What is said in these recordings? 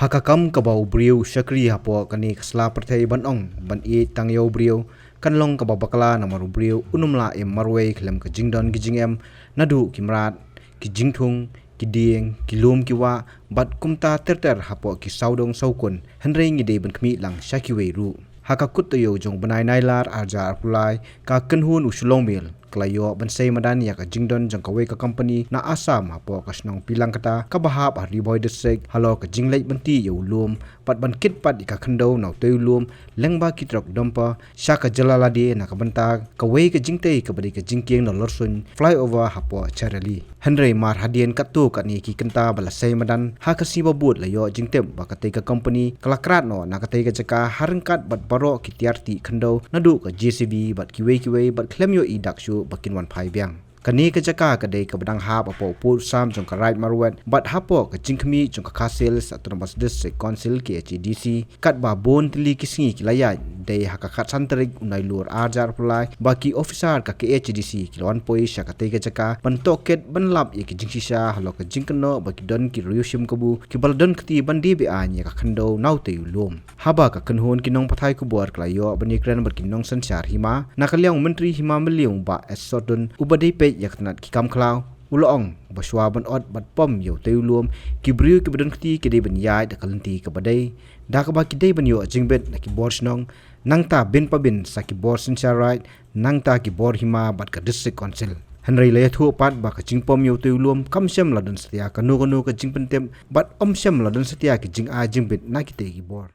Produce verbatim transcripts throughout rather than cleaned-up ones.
Ha ka kam kaba u briew u shakri hapoh kane ka sla pyrthei ban ong ban ïeit tang ïa u briew, kan long kaba bakla namar u briew un ym lah im marwei khlem ka jingdon ki jingem, naduh ki mrad, ki jingthung, ki dieng, ki lum ki wah, bad kumta ter ter hapoh ki sawdong sawkun, hynrei ngi dei ban khmih lang sha kiwei ruh. Ha ka kut taïew jong u bnai Nailar arhajar arphew lai, ka kynhun u Shillong Mail ka la ïoh ban sei madan ïa ka jingdon jong kawei ka company na Assam hapoh ka shnong Pilangkata kaba hap ha Ri Bhoi District, halor ka jingleit ban tih ïa u lum bad ban kit pat ïa ka khyndew na utei u lum lyngba ki trok dumper sha ka jylla lade na ka bynta kawei ka jingtei kaba dei ka jingkieng na Lorsuin flyover hapoh Chairali. Hynrei mar hadien katto katne ki kynta ba la sei madan, ha ka sngi ba bud la ïoh jingtip ba katei ka company ka la krat noh na katei ka jaka ha ryngkat bad baroh ki tiar tih khyndew naduh ka J C B bad kiwei kiwei bad khlem ïohi dak shuh ba kin wan phai biang. Kane ka jaka ka dei kaba dang hap hapoh u pud u sam jong ka Raid Marwet bad hapoh ka jingkhmih jong ka Khasi Hills Autonomous District Council, K H A D C, katba bun tylli ki sngi ki la ïaid, dei ha ka khatsan tarik u Nailur arhajar arphew lai ba ki officer ka K H A D C ki la wan poi sha katei ka jaka ban tohkit ban lap ïa ki jingshisha halor ka jingkynnoh ba ki don ki riew shim kabu kiba la don kti ban die be-aiñ ïa ka khyndew na utei u lum. Haba ka kynhun ki nongpathai khubor ka la ïoh ban ïakren bad ki nongsynshar hima, na ka liang u Myntri Hima Mylliem Bah S Sotun uba dei peit ïa ka tnat ki kam khlaw, u la ong ba shuwa ban ot bad pom ïa utei u lum, ki briew kiba don kti ki dei ban ïaid da ka lynti kaba dei, da kaba ki dei ban ïoh jingbit na ki bor shnong, nangta bynta bynta sa ki bor synshar raid, nangta ki bor hima bad ka District Council. Hynrei la ïathuh pat ba ka jingpom ïa utei u lum kam shym la don satia kano kano ka jingpyntip bad ym shym la don satia ki jingai jingbit na kitei ki bor.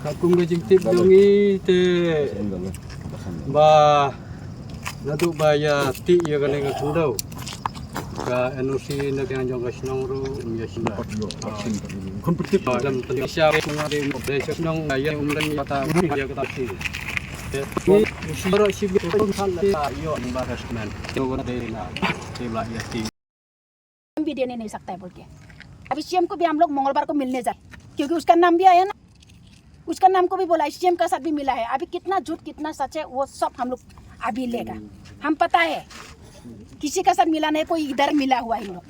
Katkum ka jingtip jong ngi te ba naduh ba ïa tih ïa kane ka khyndew, ka N O C na ka jong ka shnong ruh um ïa shnong. Khun pynthip ba lam pynthip sha ku nga de mo de shnong ïa um dang ïa ta ïa ka ta si. Te u si ro si bi ko thal ïa ïa embarrassment. Yo ko de na te la ïa tih. भी देने नहीं सकता है बोल के। अभी सीएम को भी हम लोग मंगलवार को मिलने जाए, क्योंकि उसका नाम भी आया ना, उसका नाम को भी बोला है, सीएम का साथ भी मिला है। अभी कितना झूठ कितना सच है वो सब हम लोग अभी लेगा, हम पता है। किसी का साथ मिला नहीं, कोई इधर मिला हुआ इन लोग,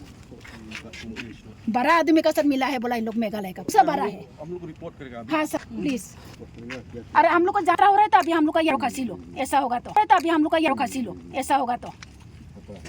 बड़ा आदमी का साथ मिला है बोला इन लोग, मेघालय का सब बड़ा है। हम लोग रिपोर्ट करेगा अभी। हाँ सर, प्लीज। अरे हम लोग को जात्रा हो रहा है तो अभी हम लोग का ये खसी लो, ऐसा होगा तो, तो अभी हम लोग का ये खसी लो, ऐसा होगा तो,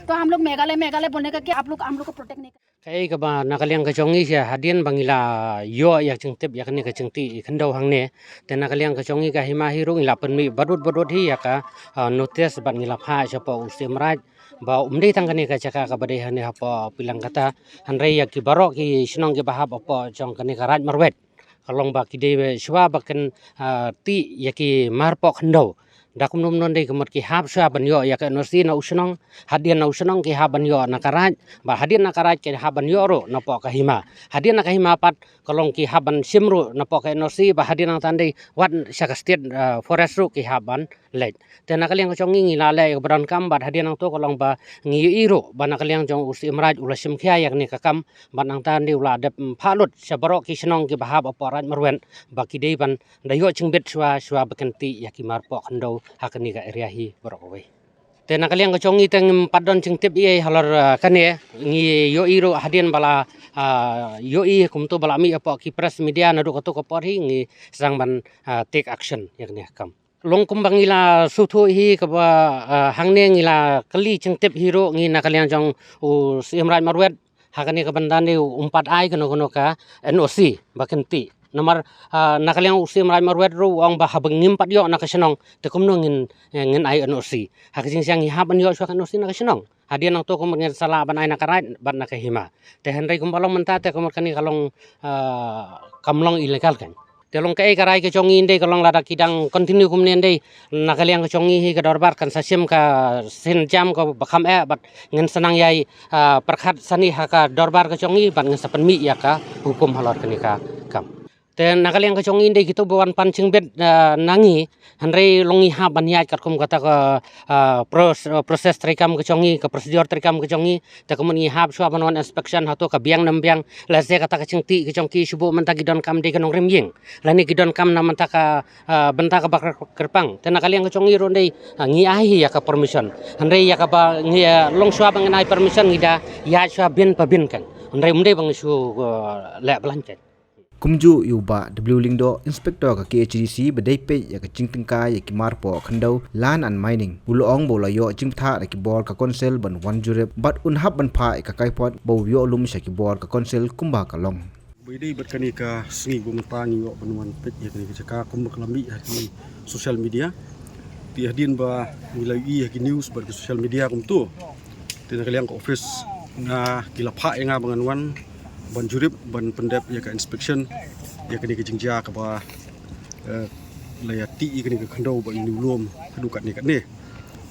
तो हम लोग मेघालय मेघालय बोलने का क्या, आप लोग हम लोग को प्रोटेक्ट नहीं कर Kaei kaba na ka liang ka jong ngi sha hadien ba ngi la ïoh ïa ka jingtip ïa kane ka jingtih khyndew hangne. Te na ka liang ka jong ngi ka hima hi ruh ngi la pynmih badut badut hi ïa ka, ah, notice bad ngi la phah shapoh u Siem Raij ba um dei tang kane ka jaka kaba dei hangne hapoh Pilangkata, hynrei ïa ki baroh ki shnong kiba hap hapoh jong kane ka Raid Marwet ka long ba ki dei shuwa ba kin, ah, tih ïa ki marpoh khyndew. Da kumno kumno dei ka mut ki hap shuwa ban ïoh ïa ka N O C na u shnong, hadien na u shnong ki hap ban ïoh na ka raid, bad hadien na ka raid ki hap ban ïoh ruh napoh ka hima. Hadien na ka hima pat ka long ki hap ban shim ruh napoh ka N O C, bad hadien nangta dei wat sha ka state, ah, forest ruh ki hap ban leit. Te na ka liang ka jong ngi ngi la leh ïa kaba donkam bad hadien nangto ka long ba ngi ïohi ruh ba na ka liang jong u Siem Raij u la shim khia ïa kane ka kam bad nangta dei u la dep, mm, phah lut sha baroh ki shnong kiba hap hapoh Raid Marwet ba ki dei ban da ïoh jingbit shuwa shuwa ba kin tih ïa ki marpoh khyndew ha kane ka area hi baroh kawei. Te na ka liang ka jong ngi te ngim pat don jingtip ei ei halor, ah, kane, ngi ïohi ruh hadien ba la, ah, ïohi kumto ba la mih hapoh ki press media naduh kato ka por hi ngi sdang ban, ah, take action ïa kane ka kam. Long kumba ngi la sngewthuh hi kaba, ah, hangne ngi la kylli jingtip hi ruh ngi na ka liang jong u Siem Raij Marwet, ha kane ka bynta ne um pat ai kano kano ka N O C ba kin tih. Namar, ah, na ka liang u Siem Raij Marwet ruh u ong ba haba ngim pat ïoh na ka shnong te kumno ngin, eh, ngin ai N O C. Ha ka jingshisha ngi hap ban ïoh shuwa ka N O C na ka shnong. Hadien nangto kumno ngin sa lah ban ai na ka raid bad na ka hima. Te hynrei kumba long mynta te kumno kane ka long, ah, kam long illegal kan. Te long kaei ka rai ka jong ngi ndei ka long lada ki dang continue kumne ndei, na ka liang ka jong ngi hi ka dorbar kan sa shim ka sien jam kaba kham eh bad ngin sa nang ïai, ah, pyrkhat sani ha ka dorbar ka jong ngi bad ngin sa pynmih ïa ka hukum halor kane ka kam. Te na ka liang ka jong ngi dei kito ba wan pan jingbit, ah, na ngi, hynrei long ngi hap ban ïaid katkum kata ka, ah, pros-, ah, process treikam ka jong ngi, ka procedure treikam ka jong ngi. Te ka mut ngi hap shuwa ban wan inspection hato ka biang ne ym biang, lehse kata ka jingtih ka jong ki shu buh mynta ki donkam dei ka nongrim ïing, lane ki donkam na mynta ka, ah, bynta kaba kyrpang. Te na ka liang ka jong ngi ruh dei, ah, ngi ai hi ïa ka permission. Hynrei ïa kaba ngi, ah, long shuwa ba ngin ai permission ngi da ïaid shuwa bin pa bin kan. Hynrei ym dei ba ngi shu, ah, leh blan kan. Kumjuh ïa u Bah W Lyngdoh, Inspector ka K H A D C ba dei peit ïa ka jingtyngkai ïa ki mar poh khyndew Land and Mining, u la ong ba u la ïoh jingbthah da ki bor ka Council ban wan jurip bad un hap ban phah ïa ka kaipot ba u ïoh lum sha ki bor ka Council kumba ka long. Ba ïadei bad kane ka sngi ba mynta ngi ïoh ban wan peit ïa kane ka jaka kumba ka la mih ha ki social media. Te hadien ba ngi la ïohi ha ki news bad ki social media kumto, te na ka liang ka office nga, ki la phah ïa nga ba ngan wan ban jurip, ban pyndep ïa ka inspection ïa kane ka jingjia kaba, eh, la ïatih ïa kane ka khyndew ba i Niwlum haduh katne katne.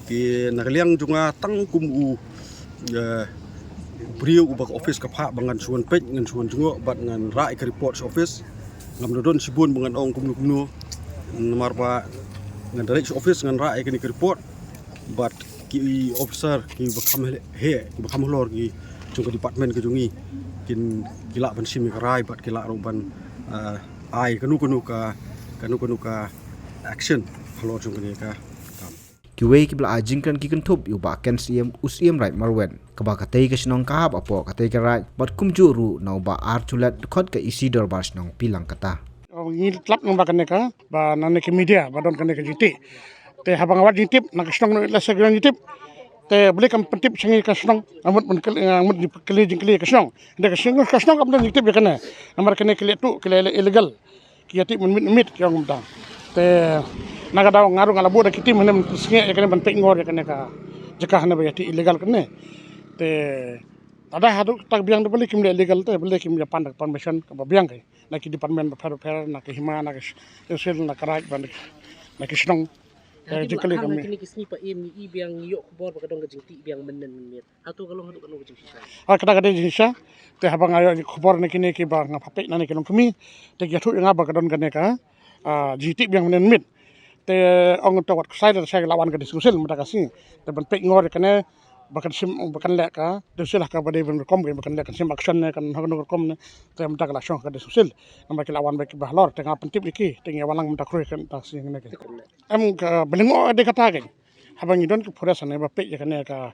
Te na ka liang jong nga tang kum u, eh, briew uba ka office ka phah ba ngan shu wan peit, ngan shu wan jngoh bad ngan rah ïa ka report sha office. Ngam da don shibun ba ngan ong kumno kumno, namar ba ngan da leit sha office ngan rah ïa kane ka report. Bad ki officer kiba kham heh, kiba kham halor ki jong ka department ka jong ngi, kin, ki lah ban shim ïa ka rai bad ki lah ruh ban, ah, ai kano kano ka, kano kano ka action halor jong kane ka kam. Kiwei kiba la ai jingkren ki kynthup ïa u Bah Ken Syiem, u Syiem Raid Marwet, kaba katei ka shnong ka hap hapoh katei ka raid, bad kumjuh ruh na u Bah R Chulet, dkhot ka E C Dorbar Shnong Pilangkata. Ngi tlot nang ba kane ka, ba na kane ka media ba don kane ka jingtih. Te haba nga wad jingtip na ka shnong, lehse ka jingtip, te balei kam pyntip sha ngi ka shnong, nga mut ban kylli, nga mut jingkylli, jingkylli ka shnong. Hynrei ka shnong, ka shnong kam don jingtip ïa kane. Namar kane ki leh tuh, ki leh illegal. Ki ïatih mynmiet mynmiet ki ong kumta. Te na ka daw nga ruh nga la buh da ki team hangne ban pynsngewbha ïa kane, ban peit ngor ïa kane ka jaka hangne ba ïatih illegal kane. Te lada haduh kata ka biang, te balei kim leh illegal, te balei kim ïa pan da ka permission kaba biang ka na ki department bapher bapher, na ka hima, na ka sh-, council, na ka raid, bad na ki shnong. Te jingkylli kam ïa kine ki sngi pat ngi ïoh khubor ba ka don ka jingtih biang mynnin mynmiet. Hato ka long haduh kano ka jingshisha? Ah, kata ka dei jingshisha. Te haba nga ïoh khubor na kine kiba nga peit na ne ki longkmie, te ki ïathuh ïa nga ba ka don kane ka, ah, jingtih biang mynnin mynmiet. Te ong to wat ksai, te sa la wan ka District Council mynta ka sngi. Te ban peit ngor ïa kane, ba kan shim, ba kan leh ka District Council ha kaba dei ban rukom, ba kan leh, kan shim action ne, kan ha kano ka rukom ne. Te mynta ka la shong ka District Council. Namar ki la wan bad kiba halor, te nga pyntip ïa ki, te ngi wan lang mynta khrui kane, mynta sngi kane. Em, ka ba lyngngoh dei kata ka. Haba ngi don ki forest hangne ba peit ïa kane ka,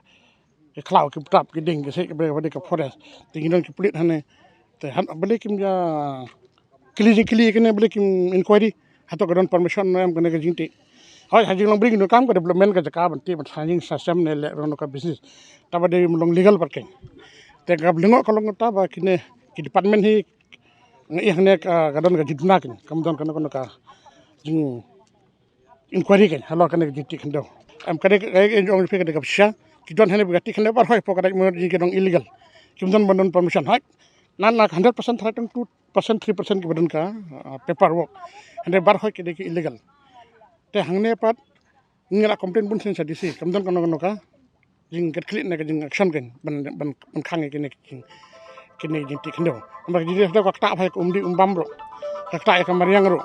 ki khlaw, ki btap, ki dieng, ki siej, ki briew, ba dei ka forest. Te ngi don ki pulit hangne. Te han, balei kim ïa kylli jingkylli kane, balei kim inquiry? Hato ka don permission ne em kane ka jingtih? Hooid, ha jinglong briew ngi donkam ka development ka jaka ban tih, ban shna ïing shna sem ne leh kano ka business. Te ba dei ban long legal pat kane. Te ka ba lyngngoh ka long kata ba kine ki department hi, nga ïohi hangne ka, ka don ka jingduna kane, kam don kano kano ka jing inquiry kane halor kane ka jingtih khyndew. Em, kane ka, ka, ka jong phi kane ka pisa ki don hangne ba ka tih khyndew baroh hapoh ka Raid Marwet, ki don illegal. Kim don ban don permission. Hooid, na, na ka hundred percent, three percent, two percent, three percent kiba don ka, ah, paperwork. Hynrei baroh ki dei ki illegal. Te hangne pat ngi la complain bun sien sha D C, kam don kano kano ka jingkitkhlieh ne ka jingaction kane ban, ban, ban khang ïa kine ki jing, kine ki jingtih khyndew. Namar ka jingtih khyndew ka ktah bha ïa ka umdih umbam ruh, ka ktah ïa ka mariang ruh.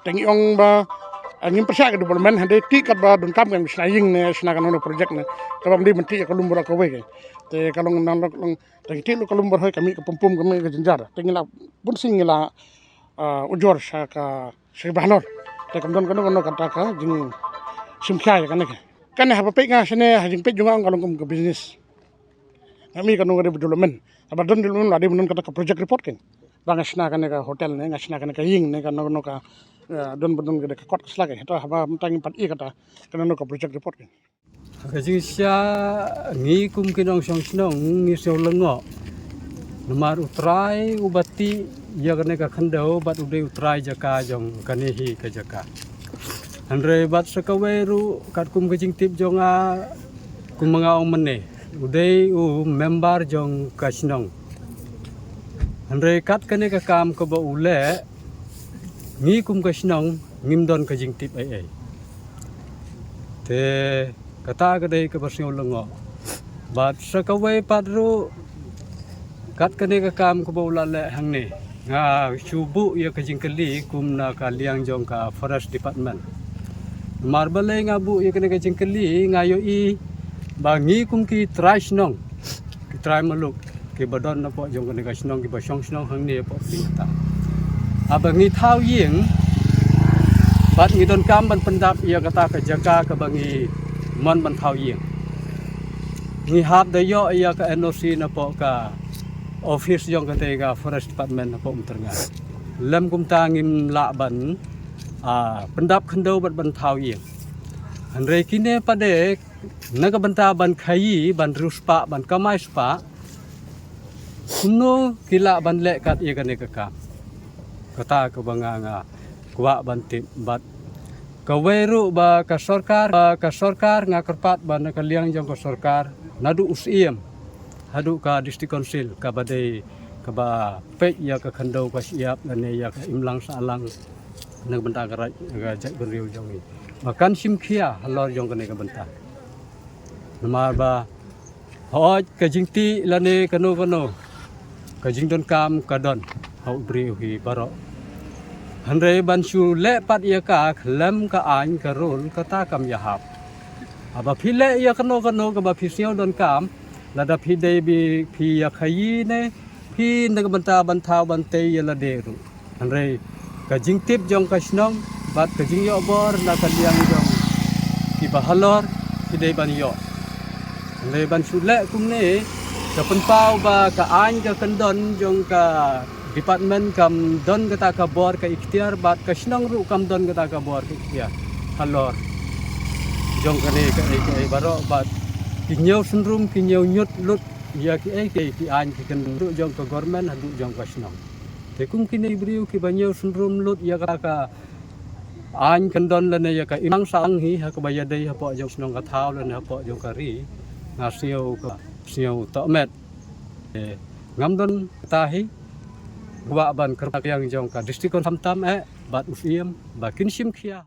Te ngi ong ba, ah, ngim pyrshah ka development, hynrei tih katba donkam kan shna ïing ne shna kano kano project ne, kaba ym dei ban tih ïa ka lum baroh kawei kane. Te ka long, nang long, long, te ngi tih ruh ka lum baroh, ka mih ka pum pum, ka mih ka jynjar. Te ngi la bun sien ngi la, ah, ujor sha ka sha kiba halor. Te kam don kano kano kata ka jingshim khia ïa kane ka. Kane haba peit nga shane, ha jingpeit jong nga ong ka long kum ka business. Nga mih kano ka dei development. Haba don development la dei ban don kata ka project report kane. Ba nga shna kane ka hotel ne, nga shna kane ka ïing ne, kano kano ka, eh, don ba don ka dei ka kot ka sla kane. Te haba mynta ngim pat ïohi kata, kano kano ka project report kane. Ha ka jingshisha ngi kum ki nongshong shnong ngi sngew lyngngoh. Namar u trai uba tih ïa kane ka khyndew bad u dei u trai jaka jong kane hi ka jaka. Hynrei bad sa kawei ruh katkum ka jingtip jong nga, kum nga ong mynne, u dei u member jong ka shnong. Hynrei kat kane ka kam kaba u leh, ngi kum ka shnong ngim don ka jingtip ei ei. Te kata ka dei kaba sngew lyngngoh. Bad sa kawei pat ruh, kat kane ka kam kaba u la leh hangne, Nga shu buh ïa ka jingkylli kum na ka liang jong ka Forest Department. Namar balei nga buh ïa kane ka jingkylli, nga ïohi ba ngi kum ki trai shnong, ki trai muluk, kiba don napoh jong kane ka shnong, kiba shong shnong hangne hapoh Pynthor. Haba ngi thaw ïing, bad ngi donkam ban pyndap ïa kata ka jaka kaba ngi mon ban thaw ïing, ngi hap da ïoh ïa ka N O C napoh ka office jong kata ka Forest Department hapoh Umtyrnga. Lem kumta ngim lah ban, ah, pyndap khyndew bad ban thaw ïing. Hynrei kine pat de, na ka bynta ban khaïi, ban riewspah, ban kamai spah, kumno ki lah ban leh kat ïa kane ka kam? Kata kaba nga, nga kwah ban tip. Bad kawei ruh ba ka sorkar, ba ka sorkar, nga kyrpad ba na ka liang jong ka sorkar, naduh u Syiem haduh ka District Council, kaba dei kaba peit ïa ka khyndew ka shyiap lane ïa ka imlang sahlang na ka bynta ka raij, ka jaitbynriew jong ngi, ba kan shim khia halor jong kane ka bynta. Namar ba hooid ka jingtih lane kano kano ka jingdonkam ka don ha u briew hi baroh. Hynrei ban shu leh pat ïa ka khlem ka aiñ ka rule, kata kam ïahap. Haba phi leh ïa kano kano kaba phi sngew donkam, lada phi dei ba phi ïa khaïi ne phi na ka bynta ban thaw ban tei ïa lade ruh. Hynrei ka jingtip jong ka shnong bad ka jingïoh bor na ka liang jong kiba halor, ki dei ban ïoh. Hynrei ban shu leh kumne, ka pynpaw ba ka aiñ ka kyndon jong ka department kam don kata ka bor ka iktiar, bad ka shnong ruh kam don kata ka bor ka iktiar halor jong kane kaei kaei baroh. Bad ki ñiew synrum, ki ñiew ñiut lut ïa kiei kiei ki aiñ ki kyndon, haduh jong ka government haduh jong ka shnong. Te kum kine ki briew kiba ñiew synrum lut ïa kata ka aiñ kyndon lane ïa ka imlang sahlang hi ha kaba ïadei hapoh jong shnong ka thaw lane hapoh jong ka ri, nga sngew ka sngew tohmet. Te ngam don kata hi, kwah ban kyrpad ïa ka liang jong ka District Council tam tam eh bad u Syiem ba kin shim khia.